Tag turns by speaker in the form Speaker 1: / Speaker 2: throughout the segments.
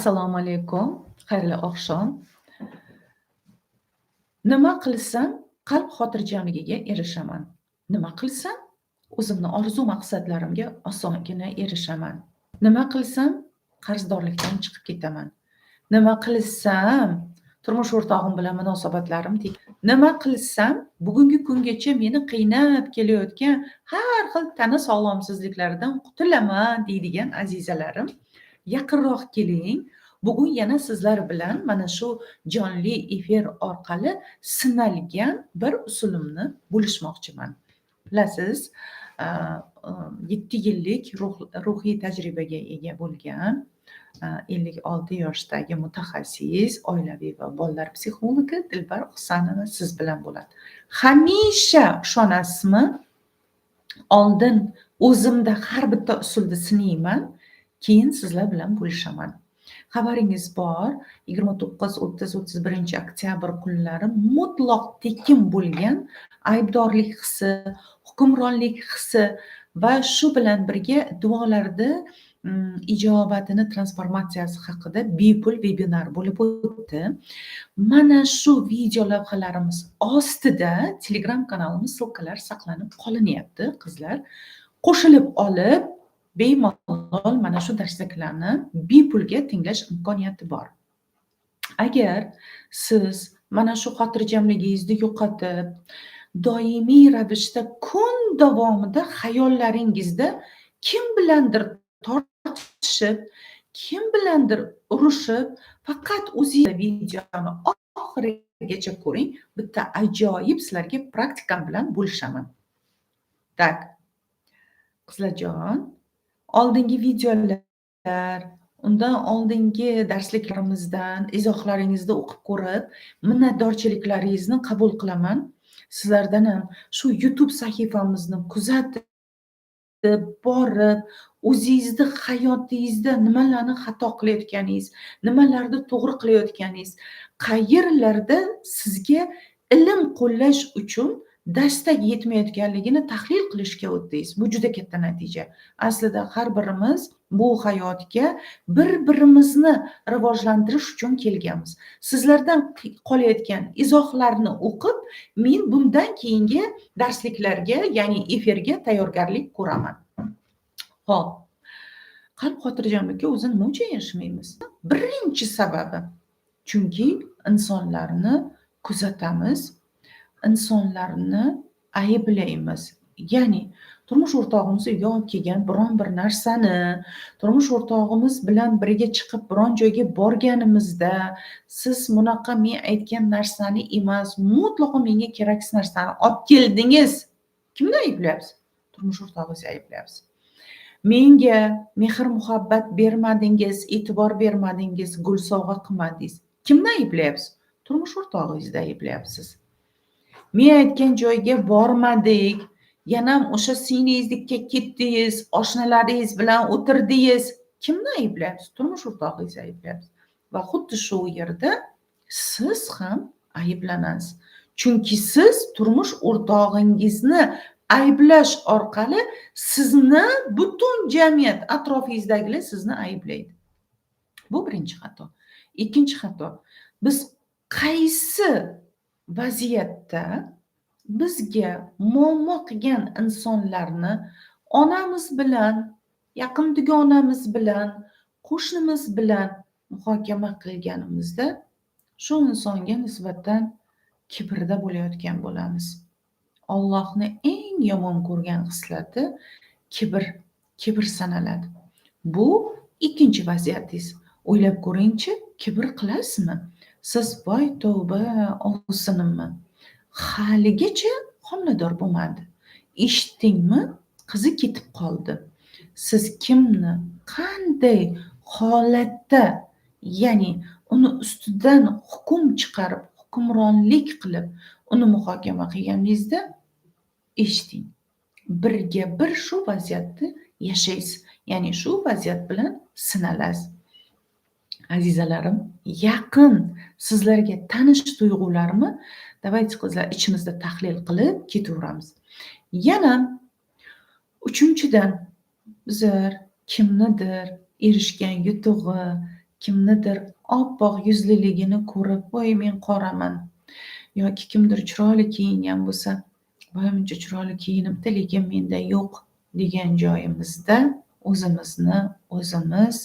Speaker 1: Assalomu alaykum, xayrli oqshom. Nima qilsam qalb xotirjamligiga erishaman? Nima qilsam o'zimni orzu maqsadlarimga osongina erishaman? Nima qilsam qarzdorlikdan chiqib ketaman? Nima qilsam turmush o'rtog'im bilan munosabatlarim, nima qilsam bugungi kungacha meni qiynab kelayotgan har xil tana sog'lomsizliklaridan qutulaman deydigan azizalarim, yaqinroq keling. Bugun yana sizlar bilan mana shu jonli efir orqali sinalgan bir usulimni bo'lishmoqchiman. Bilasiz, 7 yillik ruhiy tajribaga ega bo'lgan 56 yoshdagi mutaxassis, oilaviy va bolalar psixologi Dilbar Husanova siz bilan bo'ladi. Hamisha, ishonasizmi, oldin o'zimda har bitta usulni sinayman, keyin sizlar bilan bo'lishaman. Xabaringiz bor, 29, 30, 31 oktyabr kunlari mutlaq tekin bo'lgan aybdorlik hissi, hukmronlik hissi va shu bilan birga duolarda ijobatini transformatsiyasi haqida bepul vebinar bo'lib o'tdi. Mana shu video lavhalarimiz ostida Telegram kanalimiz ссылка lar saqlanib qolinyapti, qizlar. Qo'shilib olib, bemalol mana shu darsliklarni bepulga tinglash imkoniyati bor. Agar siz mana shu xotirjamligingizni yo'qotib, doimiy ravishda kun davomida xayollaringizda kim bilandir tortishib, kim bilandir urushib, faqat o'zingiz, videoni oxirigacha ko'ring, bitta ajoyib sizlarga praktikam bilan bo'lishaman. Так. Qizlarjon, oldingi videolar, undan oldingi darsliklarimizdan izohlaringizni o'qib ko'rib, minnatdorchiliklaringizni qabul qilaman. Sizlardan ham shu YouTube sahifamizni kuzatib borib, o'zingizni hayotingizda nimalarni xato qilayotganingiz, nimalarni to'g'ri qilayotganingiz, qayerlarda sizga ilm qo'llash uchun dastak yetmayotganligini tahlil qilishga o'tdingiz. Bu juda katta natija. Aslida har birimiz bu hayotga bir-birimizni rivojlantirish uchun kelganmiz. Sizlardan qolayotgan izohlarni o'qib, men bundan keyingi darsliklarga, ya'ni efirga tayyorgarlik ko'raman. Xo'p. Qalb xotirjamlikka o'zi nima uchun erishmaymiz? Birinchi sababi, chunki insonlarni kuzatamiz, insonlarni ayblaymiz. Ya'ni turmush o'rtog'imiz uyga olib kelgan biron bir narsani, turmush o'rtog'imiz bilan birga chiqib biron joyga borganimizda, siz bunaqa men aytgan narsani emas, mutlaqo menga keraksiz narsani olib keldingiz. Kimni ayblayapsiz? Turmush o'rtog'ingizni ayblayapsiz. Menga mehr-muhabbat bermadingiz, e'tibor bermadingiz, gul sovg'a qilmadingiz. Kimni ayblayapsiz? Turmush o'rtog'ingizni ayblayapsiz. Men aytgan joyga bormadik, yanam o'sha singlingiznikiga ketdingiz, oshnalaringiz bilan o'tirdingiz. Kimni ayblayapsiz? Turmush o'rtog'ingizni ayblayapsiz. Va xuddi shu yerda siz ham ayblanasiz. Chunki siz turmush o'rtog'ingizni ayblash orqali sizni butun jamiyat, atrofingizdagilar sizni ayblaydi. Bu birinchi xato. Ikkinchi xato. Biz qaysi vaziyatda bizga muammo qilgan insonlarni onamiz bilan, yaqin dugonamiz bilan, qo'shnimiz bilan muhokama qilganimizda shu insonga nisbatan kibrda bo'layotgan bo'lamiz. Allohni eng yomon ko'rgan xislati kibr, kibr sanaladi. Bu ikkinchi vaziyatingiz. O'ylab ko'ringchi, kibr qilasizmi? Siz voy tavba, ovsinimmi? Haligacha homilador bo'lmadi. Eshitdingmi? Qizi ketib qoldi. Siz kimni qanday holatda, ya'ni uni ustidan hukm chiqarib, hukmronlik qilib, uni muhokama qilganingizda, eshiting. Birga bir shu vaziyatda yashaysiz. Ya'ni shu vaziyat bilan sinalasiz. Azizalarim, yaqin sizlarga tanish tuyg'ularni давайте, qizlar, ichimizda tahlil qilib ketaveramiz. Yana uchinchidan, bizlar kimnidir erishgan yutug'i, Kimnidir oppoq yuzliligini ko'rib, voy men qoraman, yoki kimdir chiroyli kiyingan bo'lsa, voy muncha chiroyli kiyinibdi, lekin menda yo'q degan joyimizda o'zimizni o'zimiz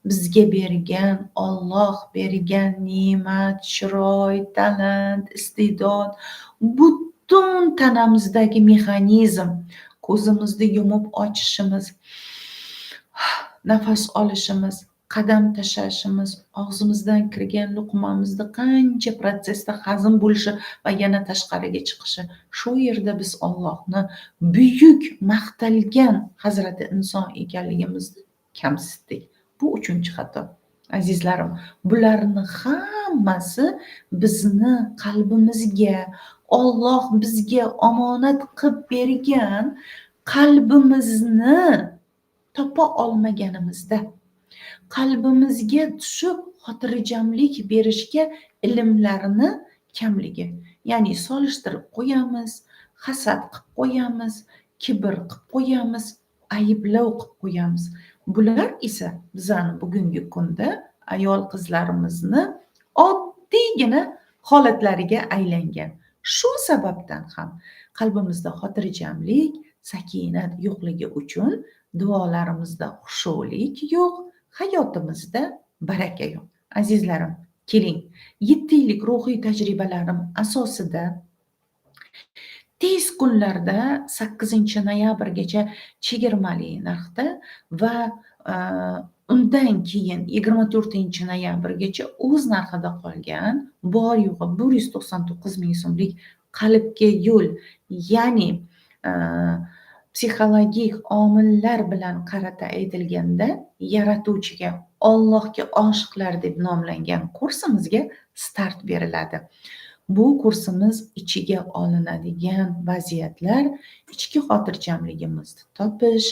Speaker 1: bizga bergan, Olloh bergan ne'mat, chiroy, talant, iste'dod, butun tanamizdagi mexanizm, ko'zimizni yumib ochishimiz, nafas olishimiz, qadam tashlashimiz, og'zimizdan kirgan luqmamizni qancha protsessda hazm bo'lishi va yana tashqariga chiqishi. Shu yerda biz Ollohni buyuk maqtalgan hazrati inson ekanligimizni kamsitdik. Bu uchinchi xato. Azizlarim, bularni hammasi bizni qalbimizga, Olloh bizga omonat qilib bergan qalbimizni topa olmaganimizda, qalbimizga tushib xotirjamlik berishga ilmlarni kamligi. Ya'ni solishtirib qo'yamiz, hasad qilib qo'yamiz, kibr qilib qo'yamiz, ayblov qilib qo'yamiz. Bular esa bizani bugungi kunda ayol qizlarimizni oddiygina holatlariga aylangan. Shu sababdan ham qalbimizda xotirjamlik, sakinat yo'qligi uchun duolarimizda xushulik yo'q, hayotimizda baraka yo'q. Azizlarim, keling, 7 yillik ruhiy tajribalarim asosida tez kunlarda 8-noyabrgacha chegirmali narxda va undan keyin 24-noyabrgacha o'z narxida qolgan bor yo'g'i 199 ming so'mlik qalbga yo'l, ya'ni psixologik omillar bilan qarata aytilganda yaratuvchiga, Allohga oshiqlar deb nomlangan kursimizga start beriladi. Bu kursimiz ichiga olinadigan vaziyatlar ichki xotirjamligimizni topish,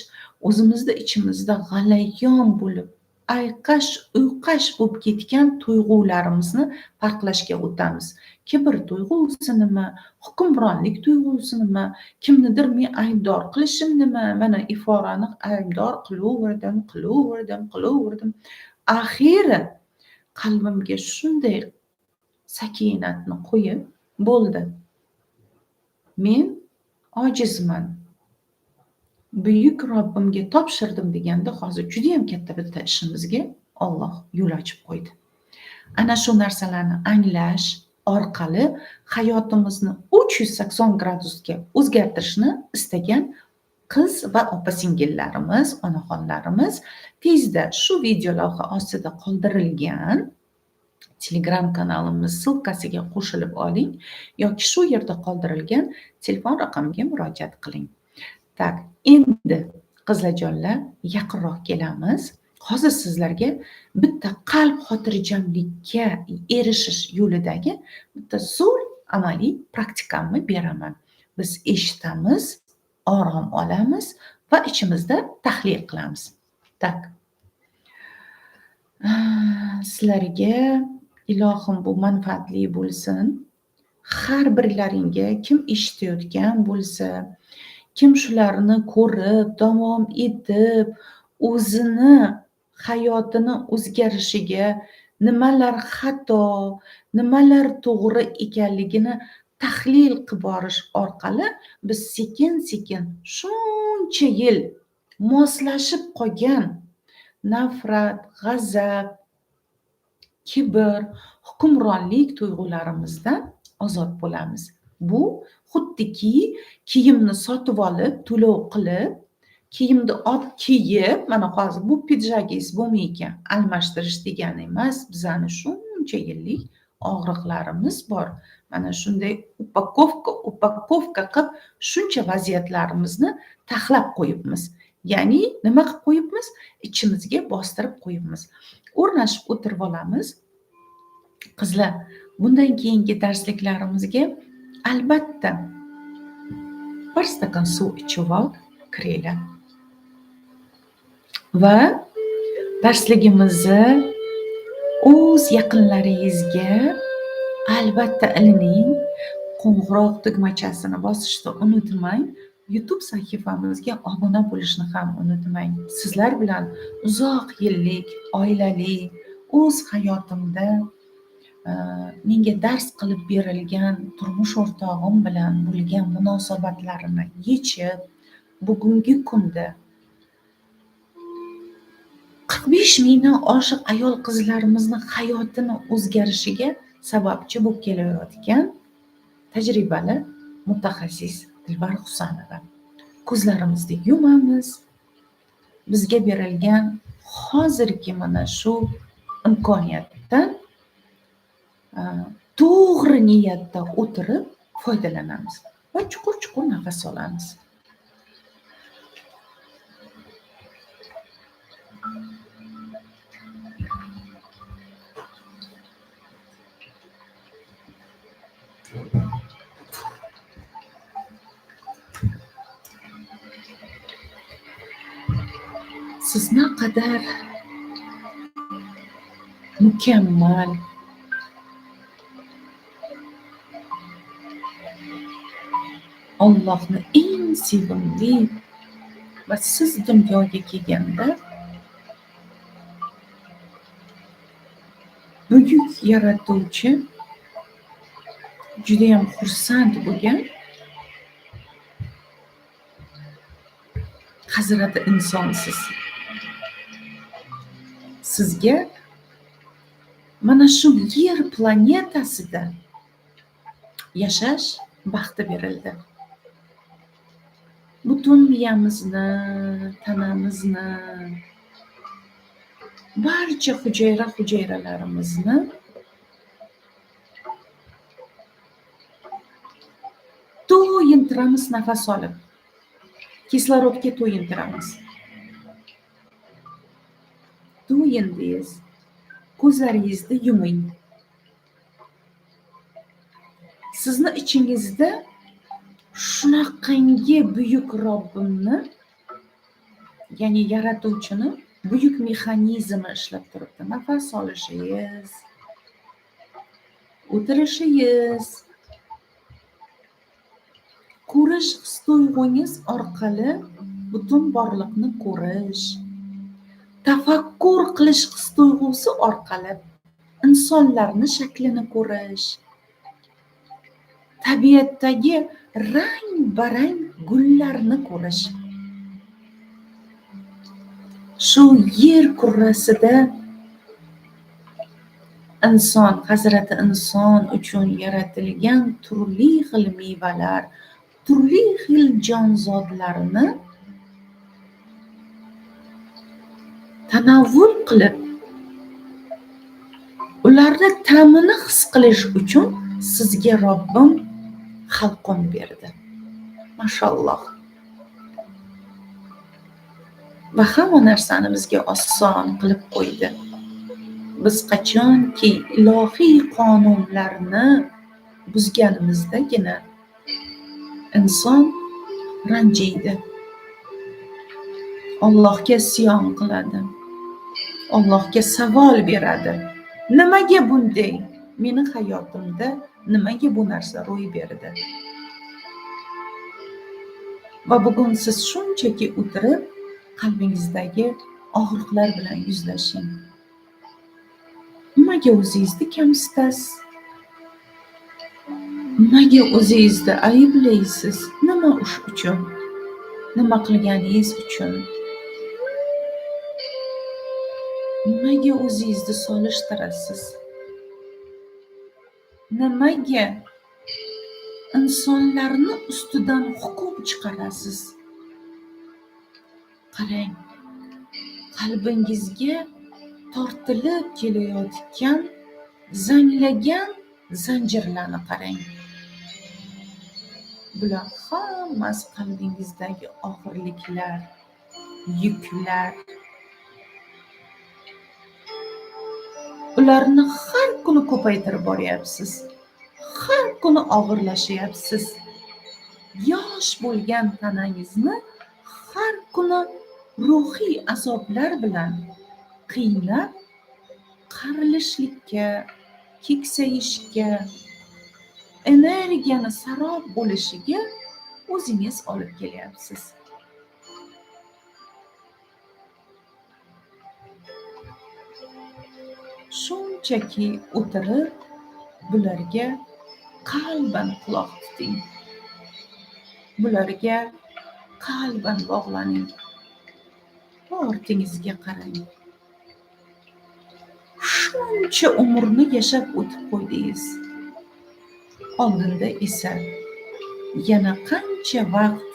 Speaker 1: o'zimizni ichimizda g'alayon bo'lib, ayqash uyqash bo'lib ketgan tuyg'ularimizni farqlashga o'tamiz. Kibr tuyg'usi nima, hukmronlik tuyg'usi nima, kimnidir men aybdor qilishim nima, mana iforani aybdor qilaverdim, qilaverdim, qilaverdim. Axiri qalbimga shunday sakinatni qo'yib bo'ldi. Men ojizman. Buyuk Robbimga topshirdim deganda hozir juda ham katta bitta ishimizga Alloh yo'l ochib qo'ydi. Ana shu narsalarni anglash orqali hayotimizni 380 gradusga o'zgartirishni istagan qiz va opa-singillarimiz, onaxonlarimiz tezda shu video lavha ostida qoldirilgan Telegram kanalimiz ссылка siga qo'shilib oling yoki shu yerda qoldirilgan telefon raqamiga murojaat qiling. Так, endi qizlarjonlar, yaqinroq kelamiz. Hozir sizlarga bitta qalb xotirjamlikka erishish yo'lidagi bitta zo'r amaliy praktikamni beraman. Biz eshitamiz, orom olamiz va ichimizda tahlil qilamiz. Так. Sizlarga ilohim bu manfaatli bo'lsin. Har birlaringga kim eshitayotgan bo'lsa, kim shularni ko'rib, davom etib, o'zini hayotini o'zgarishiga nimalar xato, nimalar to'g'ri ekanligini tahlil qilib borish orqali biz sekin-sekin shuncha yil moslashib qolgan nafrat, g'azab, kibr, hukmronlik tuyg'ularimizdan ozod bo'lamiz. Bu xuddiki kiyimni sotib olib, to'lov qilib, kiyimni olib kiyib, mana hozir bu pidjagingiz bo'lmay ekan, almashtirish degani emas, bizani shuncha yillik og'riqlarimiz bor. Mana shunday упаковка упаковка qilib shuncha vaziyatlarimizni taxlab qo'yibmiz. Ya'ni nima qilib qo'yibmiz? Ichimizga bostirib qo'yibmiz. O'rnashib o'tirib olamiz. Qizlar, bundan keyingi darsliklarimizga albatta bir stakan suv ichib olib kiringlar. Va darsligimizni o'z yaqinlaringizga albatta ilining, qo'ng'iroq tugmachasini bosishni unutmang. YouTube sahifamizga obuna bo'lishni ham unutmang. Sizlar bilan uzoq yillik oilali, O'z hayotimda menga dars qilib berilgan turmush o'rtog'im bilan bo'lgan munosabatlarini yechib, bugungi kunda 45 mingdan oshiq ayol qizlarimizni hayotini o'zgarishiga sababchi bo'lib kelayotgan tajribali mutaxassis Dilbar Husanova. Ko'zlarimizni yumamiz. Bizga berilgan hozirgi mana shu imkoniyatdan to'g'ri niyatda o'tirib foydalanamiz va chuqur-chuqur nafas olamiz. Siz naqadar mukammal, Allohni eng sevimli va siz dunyoga kelganda buyuk yaratuvchi judayam xursand bo'lgan hazrati insonsiz. Sizga mana shu yer planetasida yashash baxti berildi. Butun miyamizni, tanamizni, barcha hujayra-hujayralarimizni to'yintiramiz nafas olib. Kislorodga to'yintiramiz. To'yindingiz. Ko'zlaringizni yuming. Sizni ichingizda shunaqangi buyuk Robbimni, ya'ni yaratuvchini buyuk mexanizmi ishlab turibdi. Nafas olishingiz, o'tirishingiz, ko'rish his tuyg'ungiz orqali butun borliqni ko'rish, tafakkur qilish his tuyg'usi orqali insonlarni shaklini ko'rish, tabiatdagi rang-barang gullarni ko'rish. Shu yer kurrasida inson, hazrati inson uchun yaratilgan turli xil mevalar, turli xil jonzotlarni tanavvul qilib, ularni ta'mini his qilish uchun sizga Robbim xalqon berdi. Mashalloh. Va hamma narsani bizga oson qilib qo'ydi. Biz qachonki ilohiy qonunlarni buzganimizdagina inson ranjiydi. Allohga isyon qiladi. Allohga savol beradi. Nimaga bunday? Meni hayotimda nimaga bu narsa ro'y berdi? Va bugun siz shunchaki o'tirib qalbingizdagi og'riqlar bilan yuzlashing. Nimaga o'zingizni kamsitasiz? Nimaga o'zingizni ayblaysiz? Nima uchun? Nima qilganingiz uchun? Nimaga o'zingizni solishtirasiz? Nimaga insonlarni ustidan hukm chiqarasiz? Qarang, qalbingizga tortilib kelayotgan zanglagan zanjirlarni qarang. Bular hammasi qalbingizdagi og'irliklar, yuklar. Ularni har kuni ko'paytirib boryapsiz. Har kuni og'irlashyapsiz. Yosh bo'lgan tanangizni har kuni ruhiy azoblar bilan qiynab, qarilishlikka, keksayishga, energiyani sarob bo'lishiga o'zingiz olib kelyapsiz. Shunchaki o'tirib, bularga qalban quloq tuting. Bularga qalban bog'laning. Ortingizga qarang. Shuncha umrni yashab o'tib qo'ydingiz. Oldinda esa yana qancha vaqt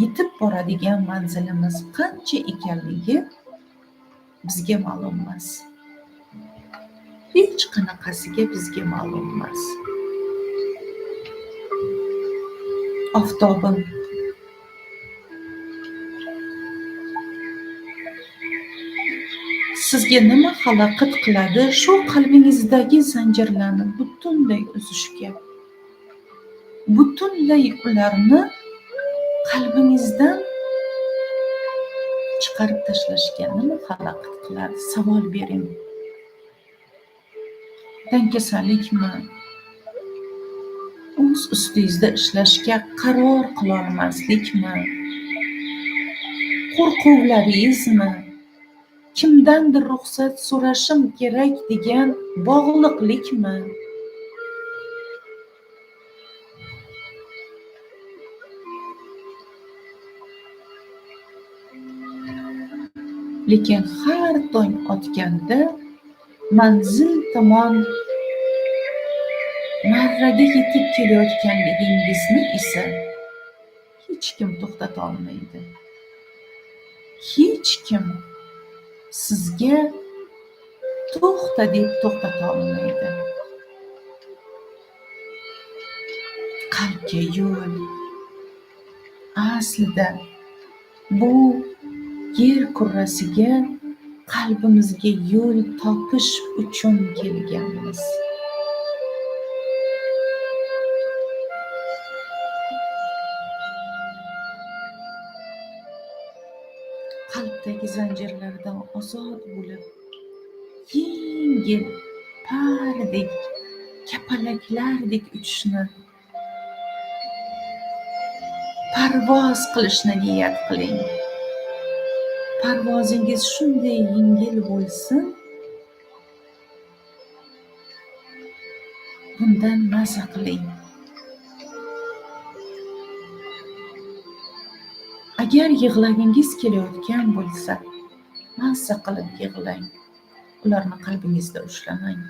Speaker 1: yetib boradigan manzilimiz qancha ekanligi bizga ma'lum emas. Hech qanaqasiga bizga ma'lum emas. Oftobim, sizga nima xalaqit qiladi shu qalbingizdagi zanjirlarni butunlay uzishga, butunlay ularni qalbingizdan chiqarib tashlashga nima xalaqit qiladi? Savol bering. Dangasalikmi? O'z ustingizda ishlashga qaror qilolmaslikmi? Qo'rquvlaringizmi? Kimdandir ruxsat so'rashim kerak degan bog'liqlikmi? Lekin har tong otganda manzil tomon marraga yetib kelayotganligingizni esa hech kim to'xtata olmaydi. Hech kim sizga to'xta deb to'xtata olmaydi. Qalbga yo'l. Aslida bu yer kurrasiga qalbimizga yo'l topish uchun kelganmiz. Qalbdagi zanjirlardan ozod bo'lib, yengil pardek, kapalaklardek uchishni, parvoz qilishni niyat qiling. Parvozingiz shunday yengil bo'lsin, bundan maza qiling. Agar yig'lagingiz kelayotgan bo'lsa, maza qilib yig'lang. Ularni qalbingizda ushlamang.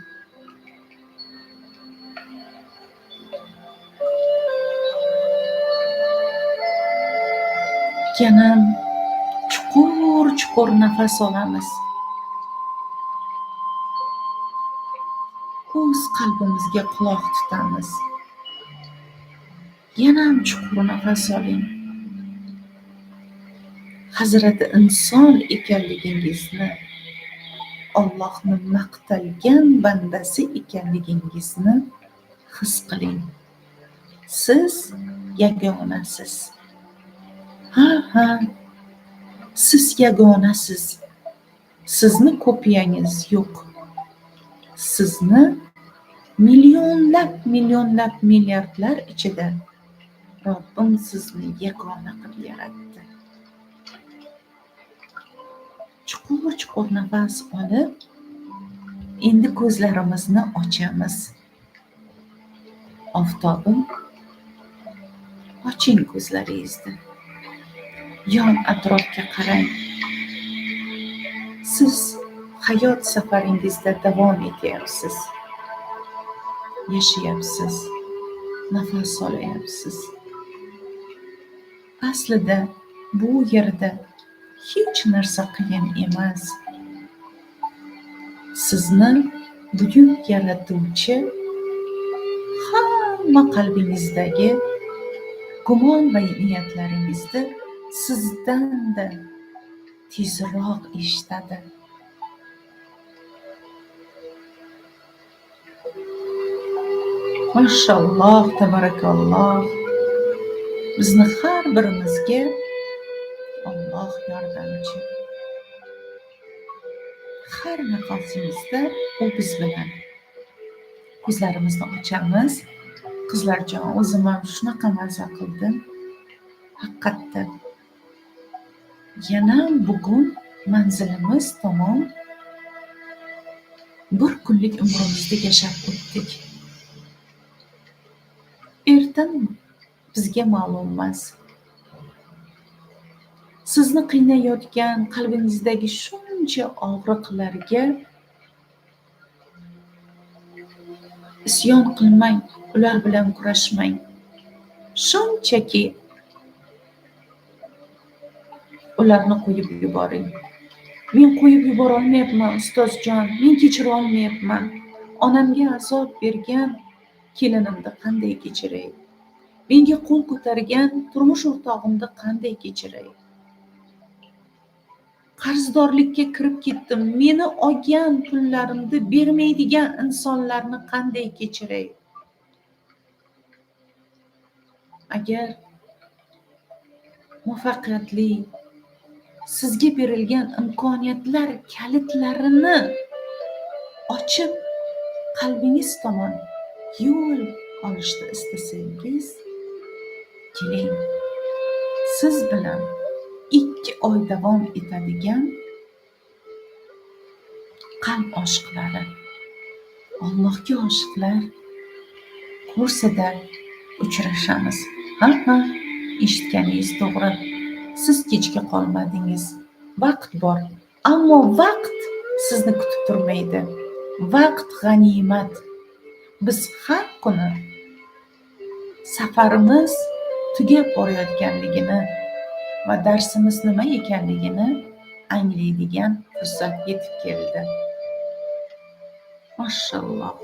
Speaker 1: Yana chuqur-chuqur nafas olamiz. O'z qalbimizga quloq tutamiz. Yana chuqur nafas oling. Hazrati inson ekanligingizni, Allohni maqtalgan bandasi ekanligingizni his qiling. Siz yagonasiz. Ha, ha. Siz yagonasiz. Sizni kopiyangiz yo'q. Sizni millionlab, millionlab, milliardlar ichida Robbim sizni yagona qilib yaratdi. Chuqur-chuqur nafas olib, endi ko'zlarimizni ochamiz. Oftobim, oching ko'zlaringizni. Yon atrofga qarang. Siz hayot safaringizda davom etyapsiz. Yashayapsiz. Nafas olyapsiz. Aslida bu yerda hech narsa qiyin emas. Sizni buyuk yaratuvchi hamma qalbingizdagi gumon va niyatlaringizni sizdan-da tezroq eshitadi. Mashalloh, tabarakalloh. Bizni har birimizga Alloh yordamchi. Har nafasimizda u biz bilan. Ko'zlarimizni ochamiz. Qizlarjon, o'zim ham shunaqa maza qildim. Haqiqatda. Yana bugun manzilimiz tomon Bir kunlik umrimizda yashab o'tdik. Erta bizga ma'lum emas. Sizni qiynayotgan qalbingizdagi shuncha og'riqlarga isyon qilmang, ular bilan kurashmang. Shunchaki ularni qo'yib yuboring. Men qo'yib yubora olmayapman, ustozjon, men kechira olmayapman. Onamga azob bergan kelinimni qanday kechiray? Menga qo'l ko'targan turmush o'rtog'imni qanday kechiray? Qarzdorlikka kirib ketdim. Meni olgan pullarimni bermaydigan insonlarni qanday kechiray? Agar muvaffaqiyatli sizga berilgan imkoniyatlar kalitlarini ochib qalbingiz tomon yo'l olishni istasangiz, keling. Siz bilan 2 oy davom etadigan qalb oshiqlari, Allohga oshiqlar kursida uchrashamiz. Ha, eshitganingiz to'g'ri. Siz kechga qolmadingiz. Vaqt bor, ammo vaqt sizni kutib turmaydi. Vaqt g'animat. Biz har kuni safarimiz tugab borayotganligini va darsimiz nima ekanligini anglaydigan fursat yetib keldi. Mashalloh.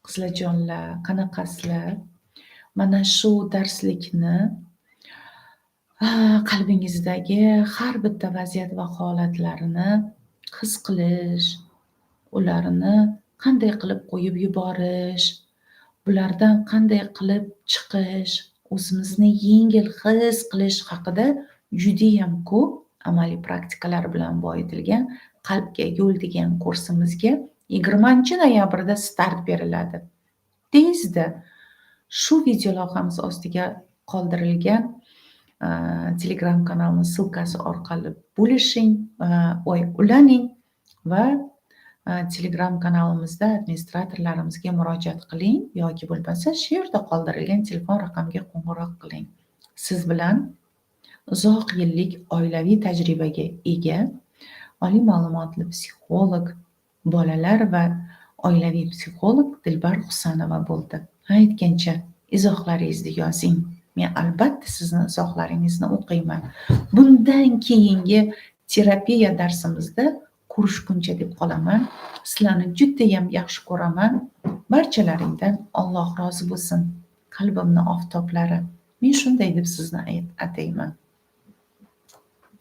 Speaker 1: Qizlarjonlar, qanaqasizlar? Mana shu darslikni qalbingizdagi har bitta vaziyat va holatlarni his qilish, ularni qanday qilib qo'yib yuborish, bulardan qanday qilib chiqish, o'zimizni yengil his qilish haqida judayam ko'p amaliy praktikalar bilan boyitilgan Qalbga yo'l degan kursimizga 20-noyabrda start beriladi. Tezda shu video lavhamiz ostiga qoldirilgan Telegram kanalimiz ссылкasi orqali bo'lishing, ulaning va Telegram kanalimizda administratorlarimizga murojaat qiling yoki bo'lmasa shu yerda qoldirilgan telefon raqamiga qo'ng'iroq qiling. Siz bilan uzoq yillik oilaviy tajribaga ega oliy ma'lumotli psixolog, bolalar va oilaviy psixolog Dilbar Husanova bo'ldi. Aytgancha izohlaringizni yozing. Men albatta sizni izohlaringizni o'qiyman. Bundan keyingi terapiya darsimizda ko'rishguncha deb qolaman. Sizlarni judayam yaxshi ko'raman. Barchalaringdan Alloh rozi bo'lsin. Qalbimni oftoblari. Men shunday deb sizni atayman.